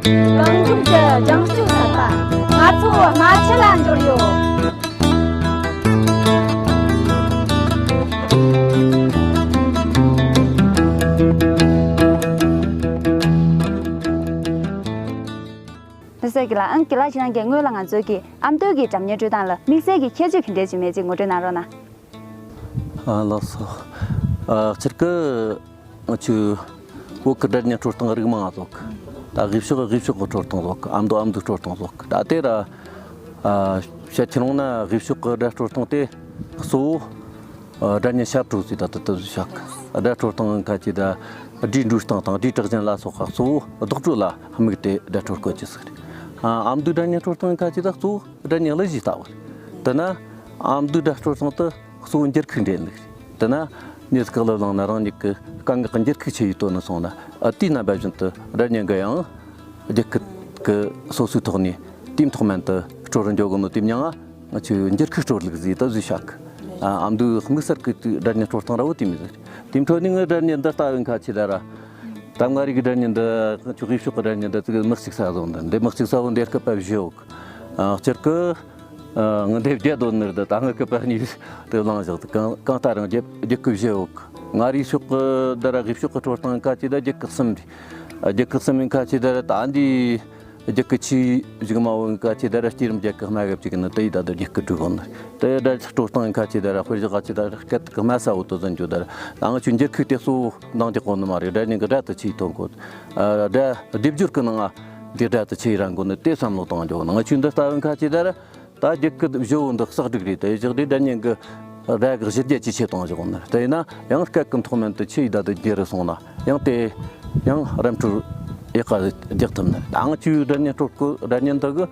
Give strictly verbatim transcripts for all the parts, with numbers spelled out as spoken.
རང་ལྗོངས་ཀྱི་རྒྱང་སྐྱོད་ཚན་པ། ང་ཚོ་རྨ་ཆུ་ལ་འབྱོར་ཡོད། ལགས་སོ། དགེ་ལགས། ཨང་། དགེ་ལགས་ཁྱེད་རང་གིས་སྔོན་ལ་ང་ཚོའི་གི་ཨ་མདོའི་གི་སྒྲ་སྙན་དཀྲོལ་སྟངས་ལ་དམིགས་བསལ་གྱི་ཁྱད་ཆོས་ག་འདྲས་ཅིག་མེད་ཅིག་ངོ་སྤྲོད་གནང་རོགས་གནང་། ཨ། ལགས་སོ། ཨ། སྤྱིར་གི་ང་ཆོའི་བོད་ཀྱི་སྒྲ་སྙན་དཀྲོལ་སྟངས་རིགས་མང་ང་ཟིག་ཡོད་གི། ད་དབུས་ཕྱོགས་དབུས་ཕྱོགས་ཀྱི་དཀྲོལ་སྟངས་ཟིག་ཡོད་གི། ཨ་མདོ་ཨ་མདོའི་དཀྲོལ་སྟངས་ཟིག་ཡོད་གི། ད་དེ་ར། ཨ། བཤད་ཁྱེར་འོང་ན་དབུས་ཕྱོགས་ཀྱི་སྒྲ་དཀྲོལ་སྟངས་དེ་གཙོ་བོ། ཨ། སྒྲ་སྙན་ཞབས་བྲོ་ཟེར་ད་དེ་དེ་ཟིག་ཡོད་གི། སྒྲ་དཀྲོལ་སྟངས་ཁ་ཅིག་ད་སྒྲའི་འགྲོས་སྟངས་དང་སྒྲའི་གྲགས་ཅན་ལ་སོགས་པ་གཙོ་བོ་རྡོག་བྲོ་ལ་དམིགས་ཏེ་སྒྲ་དཀྲོལ་དགོས་རྒྱུ་ཟིག་རེད། ཨ། ཨ་མདོའི་སྒྲ་སྙན་དཀྲོལ་སྟངས་ཁ་ཅིག་ད་གཙོ་བོ་སྒྲ་སྙན་གླུ་གཞས་ལྟ་བུ་རེད། དེ་ན་ཨ་མདོའི་སྒྲ་དཀྲོལ་སྟངས་དེ་གཙོ་བོ་འགྱུར་ཁུག་འདྲེན་ལུགས་རེད། དེ་ན་མྱི་ཟིག་གི་གླུ་བླངས་ན་རང་ཉིད་ཀྱི་སྐད་ངག་གི་འགྱུར་ཁུག་ཆི་ཡོད་དོ་ནི་སོང་ན། ཨ། དེའི་རྣམ་པ་བཞིན་དུ་སྒྲ་སྙན་གྱི་ཡང་རྒྱུད་སྐུད་ཀྱི་སོ་སོའི་ཐོག་ནས་དེའི་མཐོ་དམན་དུ་དཀྲོལ་རུ་འཇུག་གི་ནོ་དེ་མྱིང་ང་ང་ཆོས་འགྱུར་ཁུག་དཀྲོལ་ལུགས་ཟེར་ད་ཟིག་ཡོད་གི། ཨ། ཨ་མདོའི་དམིགས་བསལ་གྱི་སྒྲ་སྙན་དཀྲོལ་སྟངས་ར་བོ་དེ་མོ་ཟིག་རེད། དེའི་འཕྲོ་ནས་ངའི་སྒྲ་སྙན་འདི་ལྟ་བུ་ཁ་ཅིག་ད་ར། ད་མངའ་རིས་ཀྱི་སྒྲ་སྙན་འདི། ང་ཆོའི་དབུས་ཕྱོགས་ཀྱི་སྒྲ་སྙན་འདི་ཅིག་མི་གཅིག་ས་བཟོ་འདི། འདི་མི་གཅིག་ས་བོ་འདི་སྐུད་པ་བཞི་ཡོད་གི། ཨ། སྤྱིར་གི། ཨ། ངའི་འདི་བརྒྱད་འདོན་ནི་རེད། ད་ངའི་སྐུད་པ་གཉིས་དེ་བླངས་བཞག་སྟེ། གང་གང་ལྟར་རང་རྒྱུད་རྒྱུད་སྐུད་བཞི་ཡོད་གི། མངའ་རིས་ཕྱོགས་ཀྱི་འདི་ར་དབུས་ཕྱོགས་ཀྱི་དཀྲོལ་སྟངས་ཁ་ཅིག་ད་རྒྱུད་སྐུད་གསུམ་རེད། ཨ། རྒྱུད་སྐུད་གསུམ་ཡིན་ཁ་ཅིག་ད་ར། ད་འདི་རྒྱུད་སྐུད་ཆེ་ཞིག་མ་བོ་ཡིན་ཁ་ཅིག་ད་ར་སྐྱེས་རིམ་རྒྱུད་སྐུད་དམའ་གི་ཅིག་ནི་དེ་ཡི་ད་དུ་རྒྱུད་སྐུད་དཀྲོལ་གོ་ནི་རེད། དེ་སྒྲ་དཀྲོལ་སྟངས་ཡིན་ཁ་ཅིག་ད་ར་དཔེར་བཞག་ཁ་ཅིག་ད་ར་སྐད་གི་དམའ་ས་བོ་དེ་ཟིག་འཇོག་ད་ར། ད་ང་ཆོའི་འགྱུར་ཁུག་དེ་གཙོ་བོ་འདང་རྒྱག་གོ་ནི་མ་རེད། སྒྲ་སྙན་གྱི་སྒྲ་དེ་ཆི་ཡིས་ཐོན་གོ། ཨ། སྒྲ་སྡེབ་སྦྱོར་གྱི་ནང་ང་འདི་སྒྲ་དེ་ཆི་ཡིས་རན་གོ་ནི་དེ་བསམ་བློ་བཏང་འཇོག་ནི། ང་ཆོའི་འདི་ལྟ་བུ་ཁ་ཅིག་ད་ར། ད་རྒྱུད་སྐུད་བཞི་བོ་འདི་གསེག་སྒྲིག་རེད། དེ་བཞག་དུས་སྒྲ་སྙན་གྱི་སྒྲ་གི་གཞི་རྒྱ་ཇེ་ཆེར་གཏོང་བཞག་གོ་ནི། དེ་ཡིན་ན་ཡང་སྐད་གི་མཐོ་དམན་དེ་ཆི་ཡིས་ད་དུ་འགྱུར་རུ་སོང་ན། ཡང་དེ་ཡང་ར་འཕྲོད་ཡག་ག་རྒྱག་ཐུབ་ནི། ད་ང་ཆོའི་སྒྲ་སྙན་དཀྲོལ་གོ་སྒྲ་སྙན་དེ་གིས་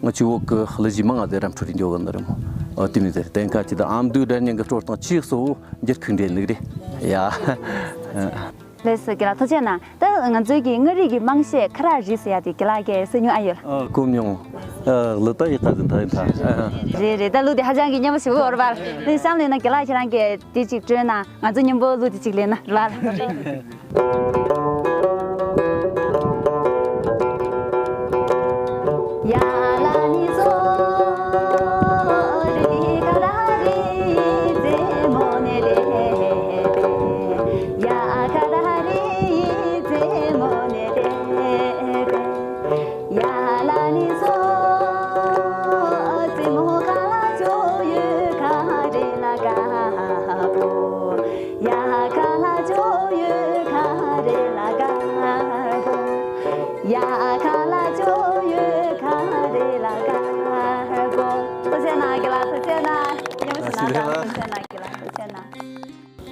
ང་ཆོའི་བོད་གི་གླུ་གཞས་མང་ང་ཟིག་ར་འཕྲོད་རེ་འཇོག་གི་ནི་རེད་མོ། ཨོ། དེ་མོ་ཟིག་རེད། དེ་ཁ་ཅིག་ད་ཨ་མདོའི་སྒྲ་སྙན་གྱི་དཀྲོལ་སྟངས་ཆེས་གཙོ་བོ་འགྱུར་ཁུག་འདྲེན་ལུགས་རེད་ཡ། ལགས་སོ། དགེ་ལགས་ཐུགས་རྗེ་གནང་། ད་ང་ཚོའི་གི་མངའ་རིས་ཀྱི་དམངས་གཞས་ཁ་རག་རིས་ཟེར་ཡ་དེ་དགེ་ལགས་ཀྱིས་གསན་མྱོང་ཨ་ཡོད་ལགས། ཨ། གོ་མྱོང་། ཨ། གླུ་ད་ཡག་ག་ཟིག་འཐེན་ཡིན་ད། ཨ། རེད་རེད། ད་གླུ་དེ་ཧ་ཅང་གི་སྙན་པོ་ཞེ་པོ་ཡོད་རེད་པ། དེ་གཤམ་ལ་ཡིན་ན་དགེ་ལགས་ཁྱེད་རང་གིས་དེ་ཅིག་དཀྲོལ་ན། ང་ཚོ་མཉམ་པོ་གླུ་དེ་ཅིག་ལེན་ན་རེད་པ། ཐུགས་རྗེ་གནང་། དགེ་ལགས་ཐུགས་རྗེ་གནང་། ཉམས་སུ་ལེན་དང་། ཐུགས་རྗེ་གནང་། དགེ་ལགས་ཐུགས་རྗེ་གནང་།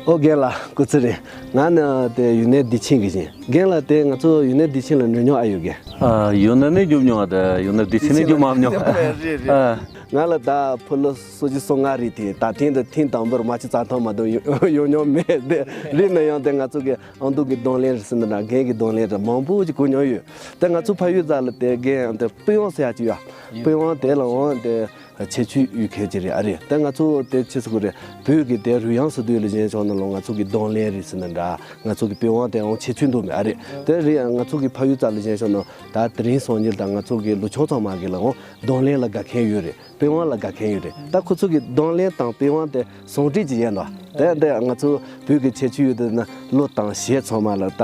ཨོ། རྒན་ལགས་སྐུ་ཚེ་རིང་། ང་ནི་དེ་ཡུན་ནན་བདེ་ཆེན་གྱི་ཡིན། རྒན་ལགས་དེ་ང་ཚོ་ཡུན་ནན་བདེ་ཆེན་ལ་འགྲོ་མྱོང་ཨ་ཡོད་གི། ཨ། ཡུན་ནན་ནས་འགྲོ་མྱོང་ཨ། དེ་ཡུན་ནན་བདེ་ཆེན་ནས་འགྲོ་མ་མྱོང་། རེད་རེད། ཨ། ང་ལ་ད་ཕོ་ལོ་སོ་བཞི་སོ་ལྔ་རེད་དེ། ད་ཐེངས་འདི་ཐེངས་དང་པོར་རྨ་ཆུ་རྩྭ་ཐང་མ་གཏོགས་ཡོང་ཡོང་མྱོང་མེད་དེ། རེད་ན་ཡང་དེ་ང་ཚོ་གི་ཨ་མདོ་གི་རྡུང་ལེན་རེད་ཟེར་ན་འདྲ། རྒན་གི་རྡུང་ལེན་རེད། མང་པོ་ཅིག་གོ་མྱོང་ཡོད། དེ་ང་ཚོ་ཕ་ཡུལ་རྩ་ལ་དེ་རྒན་དེ་པི་ཝང་ཟེར་ཡ་ཅིག་ཡོད། པི་ཝང་དེ་ལའང་དེ་ཁྱད་ཆོས་ཡོད་མཁན་ཅིག་རེད། ཨ་རེད། དེ་ང་ཚོ་དེ་ཆི་ཟེར་དགོས་རེད། བོད་ཀྱི་དེ་རོལ་དབྱངས་ཟེར་དུས་ལ་ཞེན་ཆོག་ན་ལོ། ང་ཚོ་གི་རྡུང་ལེན་རེད་ཟེར་ན་འདྲ། ང་ཚོ་གི་པི་ཝང་དེའང་ཁྱད་ཆོས་འདུག་མེད། ཨ་རེད། དེ་རེད། ང་ཚོ་གི་ཕ་ཡུལ་རྩ་ལ་ཞེན་ཆོག་ན་ད་དེ་རིང་སང་ཉིན་ད་ང་ཚོ་གི་ལོ་ཆུང་ཚང་མ་གི་ལའང་རྡུང་ལེན་ལ་དགའ་མཁན་ཡོད་རེད། པི་ཝང་ལ་དགའ་མཁན་ཡོད་རེད། ད་ཁོ་ཚོ་གི་རྡུང་ལེན་དང་པི་ཝང་དེ་ཟུང་འབྲེལ་གྱི་ཡིན་ནོ། དེ་འདི་ང་ཚོ་བོད་ཀྱི་ཁྱད་ཆོས་ཡོད་དེ་ན། གླུ་དང་གཞས་ཚང་མ་ལ་ད་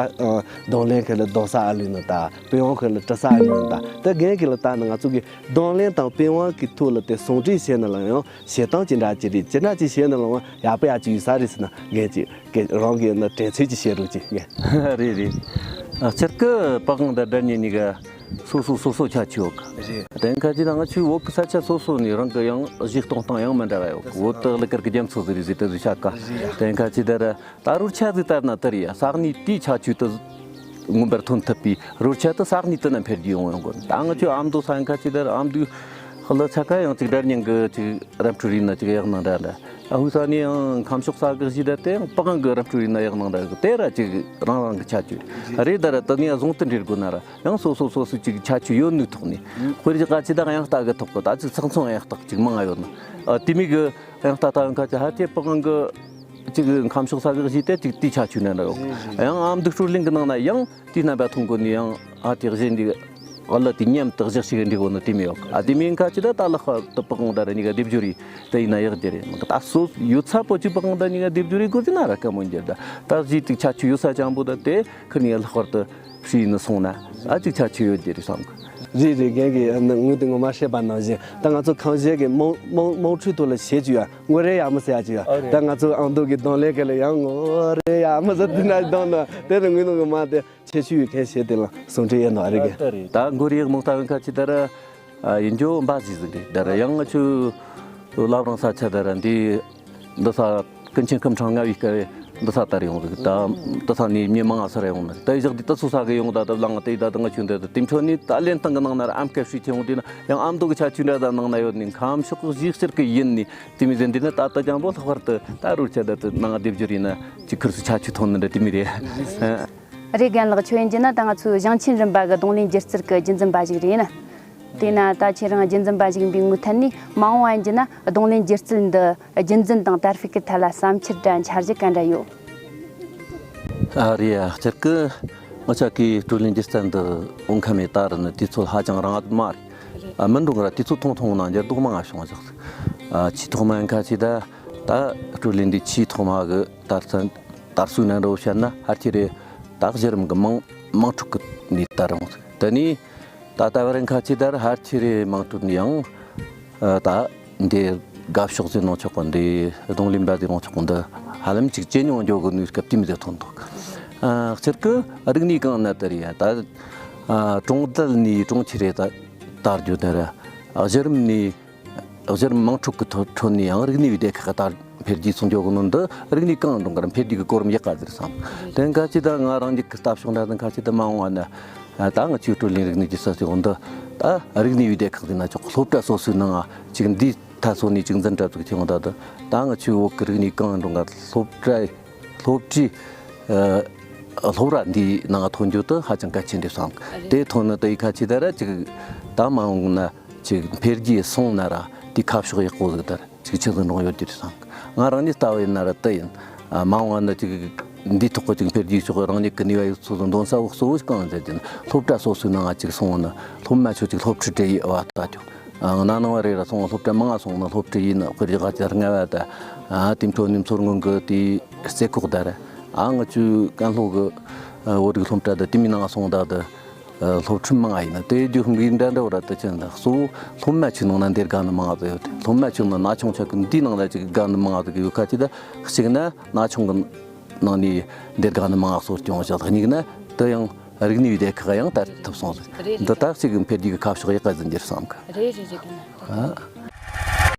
རྡུང་ལེན་ཁེ་ལ་རྡུང་ས་ཨ་ལུས་ནོ། ད་པི་ཝང་ཁེ་ལ་དཀྲི་ས་ཨ་ལུས་ནོ། ད་དེ་རྒན་གི་ལ་ད་ནི་ང་ཚོ་གི་རྡུང་ལེན་དང་པི་ཝང་གི་ཐོག་ལ་དེ་ཟུང་འབྲེལ་བྱས་ན་ལ་ཡང་བྱེད་སྟངས་ཅི་འདྲ་ཅི་རེད། ཅི་འདྲ་ཅི་བྱས་ན་ལ་ཡང་ཡག་པོ་ཡག་ཅིག་ཡོད་ས་རེད་ཟེར་ན། རྒན་གྱི་གི་རང་གི་ནི་དྲན་ཚུལ་ཅིག་བཤད་རོགས་གྱིས་རྒན། རེད་རེད། ཨ། སྤྱིར་གི་པི་ཝང་དང་སྒྲ་སྙན་གཉིས་ཀ་སོ་སོ་སོ་སོ་ཁྱད་ཆོས་ཡོད་གི། རེད། དེ་ཁ་ཅིག་ད་ང་ཆོའི་བོད་ཀྱི་ས་ཆ་སོ་སོ་ནས་རང་གི་ཡང་གཞས་གཏོང་སྟངས་ཡང་མི་འདྲ་བ་ཡོད་གི། བོད་དུ་གླུ་གར་གྱི་རྒྱ་མཚོ་ཟེར་རེད་ཟེར་དེ་ཟིག་ཆགས་ག། རེད། དེ་ཁ་ཅིག་ད་ར་ད་རོལ་ཆ་ཟིག་ལྟར་ན་དེ་རེད་ཡ། ས་གནས་དེའི་ཁྱད་ཆོས་དེ་མངོན་པར་ཐོན་ཐུབ་པའི་རོལ་ཆ་དེ་ས་གནས་དེ་ན་འཕེལ་རྒྱས་ཡོང་ཡོང་གི། ད་ང་ཆོའི་ཨ་མདོ་ས་ཁ་ཅིག་ད་ར་ཨ་མདོའི་གླུ་ཆ་ག་ཡང་ཅིག་སྒྲ་སྙན་གྱི་ཅིག་ར་འཕྲོད་རེད་ན་ཅིག་ཡག་ནང་འདྲ་འདྲ། ཨ། དབུས་ས་ནས་ཡང་ཁམས་ཕྱོགས་ས་གི་གཞས་དེ་དེ་ཡང་པི་ཝང་གི་ར་འཕྲོད་རེད་ན་ཡག་ནང་འདྲ་གི། དེ་ར་ཅིག་རང་རང་གི་ཁྱད་ཆོས་རེད། ད་ར་དེ་ནས་བཟུང་དུ་འབྲེལ་དགོས་ན་ར་ཡང་སོ་སོ་སོ་སོའི་ཅིག་ཁྱད་ཆོས་ཡོད་ནོའི་ཐོག་ནས། དཔེར་བཞག་ག་ཅིག་ད་དབྱངས་རྟ་གི་ཐོག་གི་ད་ཅིག་ཚང་ཚང་དབྱངས་རྟ་ཅིག་མང་ང་ཡོད་ན། ཨ། དེ་མོ་གི་དབྱངས་རྟ་ལྟ་བུ་ཁ་ཅིག་ཧ་ཅང་པི་ཝང་གི་ཅིག་ཁམས་ཕྱོགས་ས་གི་གཞས་དེ་ཅིག་དེའི་ཁྱད་ཆོས་ནང་འདྲ་ཡོད། ཡང་ཨ་མདོའི་དཀྲོལ་གླེང་གི་ནང་ན་ཡང་དེའི་རྣམ་པ་མཐོང་གོ་ནས་ཡང་ཨ་དེ་གཞས་འདི་ ག་ལ་དེ་མཉམ་དུ་བཞག་ཞིག་འདྲི་གོ་ནི་དེ་མི་ཡོད། ཨ་དེ་མིན་ཁ་ཅི་ད་ད་ལ་ཁ་ད་པག་ང་ད་ར་ཉི་ག་སྡེབ་སྦྱོར་ཡིན་ད་ཡིན་ན་ཡག་རྒྱུ་རེད། ད་སོ་ཡོད་ཚ་པོ་ཅིག་པག་ང་ད་ཉི་ག་སྡེབ་སྦྱོར་ཡིན་གོ་དེ་ན་ར་ཀ་མོ་འགྱུར་ད་ད་གཞི་ཅིག་ཆ་ཆུ་ཡོད་ས་ཅང་པོ་ད་དེ་ཁུར་ཉི་ག་ལྷག་པར་དུ་ཧྲི་ནི་སོང་ན་ཨ་ཅིག་ཆ་ཆུ་ཡོད་རྒྱུ་རེད་བསམ་གི། རེད་རེད། རྒན་གྱིས་ངོས་དེ་ངོ་མ་བཤད་པ་ནང་བཞིན་ད་ང་ཚོ་ཁང་གཞས་ཀྱི་དམངས་དམངས་དམངས་ཁྲོད་ཐོག་ལ་བྱེད་ཅུ་ཡ་ངོ་རེ་ཡ་མི་ཟེར་ཡ་ཅིག་ཡ། ཨ་རེད། ད་ང་ཚོ་ཨང་རྡོ་གི་གདོང་ལེན་ག་ལ་ཡང་ངོ་རེ་ཡ་མི་ཟེར་དེ་ན་གདོང་ན་དེ་རུ་ངོས་ནང་གི་མ་དེ། ཁྱད་ཆོས་ཡོད་མཁན་བྱས་དེ་ལ་ཟུང་འབྲེལ་ཡིན་ནོ་ཨ་རི་གི། ད་ལྟ་རེད། ད་མགོ་རིལ་མོ་ལྟ་བུ་ཁ་ཅིག་ད་ར་ཡིན་རྒྱུ་འབའ་ཟིག་ཟིག་རེད། ད་ར་ཡང་ང་ཆུ་ལབ་རང་ས་ཆ་ད་ར་འདི་འདི་ས་ཀུན་མཁྱེན་སྐུ་ཕྲེང་ལྔ་བའི་སྐབས་འདི་ས་ལྟར་ཡོང་ཟིག་ད་འདི་ས་ནས་མི་མང་ང་སར་ཡོང་ནི་ད་བཞག་འདི་ད་ཚོ་ས་གི་ཡོང་ད་ད་ལང་དེ་ད་ད་ང་ཆུ་འདི་ད་དེ་འཕྲོ་ནི་ད་ལེན་སྟངས་གི་ནང་ན་ར་ཨམ་སྐད་ཧྲིལ་ཆེ་ཡོང་དུས་ན་ཡང་ཨམ་མདོ་གི་ཆ་ཆུ་འདྲ་ད་ནང་ན་ཡོད་ནི་ཁམས་ཕྱོགས་གཞིས་ཕྱིར་གི་ཡིན་ནི་དེ་མི་ཟེར་འདི་ན་ད་ལྟ་ཅང་པོ་ལྷག་པར་དུ་ད་རུ་ཆ་ད་ད་ནང་སྡེབ་སྦྱོར་ཡིན་ན། ཅིག་ཁུར་སུ་ཆ་ཆུ་ཐོན་ནི་འདྲ་དེ་མི་རེད། རེད། རྒན་ལགས་ཁྱོད་ཡིན་གྱི་ན་ད་ང་ཚོའི་ཞིང་ཆེན་རིམ་པ་གི་རྡུང་ལེན་སྒྱུ་རྩལ་གྱི་རྒྱུན་འཛིན་པ་ཞིག་རེད་ན། དེས་ན་ད་ཁྱེད་རང་རྒྱུན་འཛིན་པ་ཞིག་ཡིན་པའི་ངོས་ཐད་ནས་མ་འོངས་པ་ཡིན་གྱི་ན་རྡུང་ལེན་སྒྱུ་རྩལ་འདི་རྒྱུན་འཛིན་དང་དར་སྤེལ་གྱི་ཐད་ལ་བསམ་འཆར་དང་འཆར་གཞི་ག་འདྲ་ཡོད། ཨ་རེད་ཡ། སྤྱིར་གི་ང་ཅག་གི་བགྲོ་གླེང་སྒྱུ་རྩལ་འདི་འོང་ཁ་མེད་ད་ར་ནི་དུས་ཚོད་ཧ་ཅང་རིང་ང་མ་རེད། ཨ་མི་འགྲོ་ང་ར་དུས་ཚོད་ཐུང་ཐུང་ནང་འགྱུར་ལྡོག་མང་ང་བྱུང་བ་ཞིག་ཨ་ཆེས་ཐོག་མ་ཡིན་ཁ་ཅིག་ད་ད་བགྲོ་གླེང་འདི་ཆེས་ཐོག་མ་གི་ད་ཚན། དར་སྲོལ་ནང་འགྲོ་བཤད་ན་ཧར་ཁྱེར་རེ་ད་གཞི་རིམ་གྱི་མང་མང་ཕྲུག་གི་ནས་དར་རུང་དེ་ནས་ད་ལྟ་བར་ཁ་ཆེ་དར་ཧར་ཁྱེར་རེ་མང་ཕྲུག་ནས་ཡང་ད་འདི་དགའ་ཕྱོགས་ཟེར་ནང་ཆོག་གི་འདི་རྡུང་ལེན་པ་ཟེར་ནང་ཆོག་གི་འདི་ཧ་ལམ་ཅིག་ཇེ་ཉུང་འགྱོ་གི་ནུས་སྐབས་དེ་མི་ཟེར་ཐོན་འདུག་ཨ་སྤྱིར་གི་རིག་གནས་གང་ན་དར་ཡ་ད་ཨ་གྲོང་རྡལ་ནས་གྲོང་ཁྱེར་རེ་ད་དར་རྒྱུ་དེ་ར་གཞི་རིམ་ནས། གཞི་རིམ་དམངས་ཁྲོད་ཀྱི་ཐོ་ཁྲོད་ནས་ཡང་རིག་གནས་པའི་སྡེ་ཁག་གི་དར་འཕེལ་རྒྱས་སུ་འགྱོ་གི་ནོ་འདི་རིག་གནས་གང་འགྲོ་གར་འཕེལ་རྒྱས་ཀྱི་གོ་རིམ་ཡག་ག་ཟེར་སོང་། དེ་འགའ་ཅི་ད་ང་རང་ཉིད་ཀྱི་ལྟ་ཕྱོགས་འདྲ་དང་ཁ་ཅི་ད་མ་འོངས་བ་ན་ད་ང་ཆོས་བགྲོ་གླེང་རིག་གནས་ཀྱི་ས་ཚིགས་འདི་ད་རིག་གནས་པའི་སྡེ་ཁག་ཟེར་ན་ཆོག་སློབ་གྲྭ་སོ་སོའི་ནང་ཅིག་འདིའི་ཐད་སོ་ནས་ཅིག་འཛིན་གྲྭ་ཚུགས་ཆེ་འོང་ད་ད་ད་ང་ཆོས་བོད་ཀྱི་རིག་གནས་གང་འགྲོ་གར་སློབ་གྲྭའི་སློབ་གྲྭའི་སློབ་ར་འདིའི་ནང་ཐོན་རྒྱུ་དེ་ཧ་ཅང་གལ་ཆེན་རེད་བསམ། དེ་ཐོན་ནི་དེ་ཡི་ཁ་ཅི་ད་ར་ཅིག་ད་མ་འོངས་ན། ཅིག་འཕེལ་རྒྱས་སོང་ན་ར་དེ་ཁ་ཕྱོགས་ཡག་པོ་ཟིག་དར་ཅིག་ཆེ་ཟིག་འགྲོ་ཡོད་དེ་རེད་བསམ། ང་རང་ཉིད་ལྟ་བ་ཡིན་ན་ར་དེ་ཡིན། མ་འོངས་ན་ཅིག་འདིའི་ཐོག་གི་ཅིག་འཕེལ་རྒྱས་ཕྱོགས་རང་ཉིད་ཀྱི་ནུས་པ་ཡོད་ཚོད་འདོན་ས་འོག་གཙོ་བོ་གང་ཟེར་དེ་ན་སློབ་གྲྭ་སོ་སོའི་ནང་ཅིག་སོང་ན་སློབ་མ་ཆོ་ཅིག་སློབ་ཁྲིད་བྲེ་ཡི་བ་ལྟ་ཅོ། ང་ནང་བ་རེ་ར་སོང་སློབ་གྲྭ་མང་ང་སོང་ན་སློབ་ཁྲིད་ཡིན་ན་དཔེ་རི་ག་ཅར་ང་བ་ད་དེ་འཕྲོ་ནི་མཚོ་སྔོན་གི་དེ་རྩེ་ཁོག་ད་ར་ང་ཆུ་ཀན་ལྷོ་གི་བོད་རིགས་སློབ་གྲྭ་ད་དེ་མི་ནང་སོང་ད་ད། སློབ་ཁྲིད་མང་ང་ཡིན་ན་དེ་རྒྱུ་མི་འདྲ་འདྲ་བ་ར་ད་ཅི་ན་གཙོ་བོ་སློབ་མ་ཆུ་ནང་ན་འདིར་དགའ་ནི་མང་ང་ཡོད། སློབ་མ་ཆུ་ནང་ན་ཆུང་ཆ་གི་འདི་ནང་ན་ཅིག་དགའ་ནི་མང་ང་ཡོད་ཡོད་ཁ་ཅི་ད་གཅིག་ན་ན་ཆུང་གི་ནང་ནས་འདིར་དགའ་ནི་མང་ང་གཙོ་སྐྱོང་བཞག་གཉིས་ན་དེ་ཡང་རིག་གནས་པའི་སྡེ་ཁག་ཡང་དར་ཐུབ་སོང་ཟིག་འདི་དག་ཅིག་འཕེལ་རྒྱས་ཀྱི་ཁ་ཕྱོགས་ཡག་ག་ཟིན་འགྱུར་བསམ་གི། རེད་རེད་རེད་གི་ན།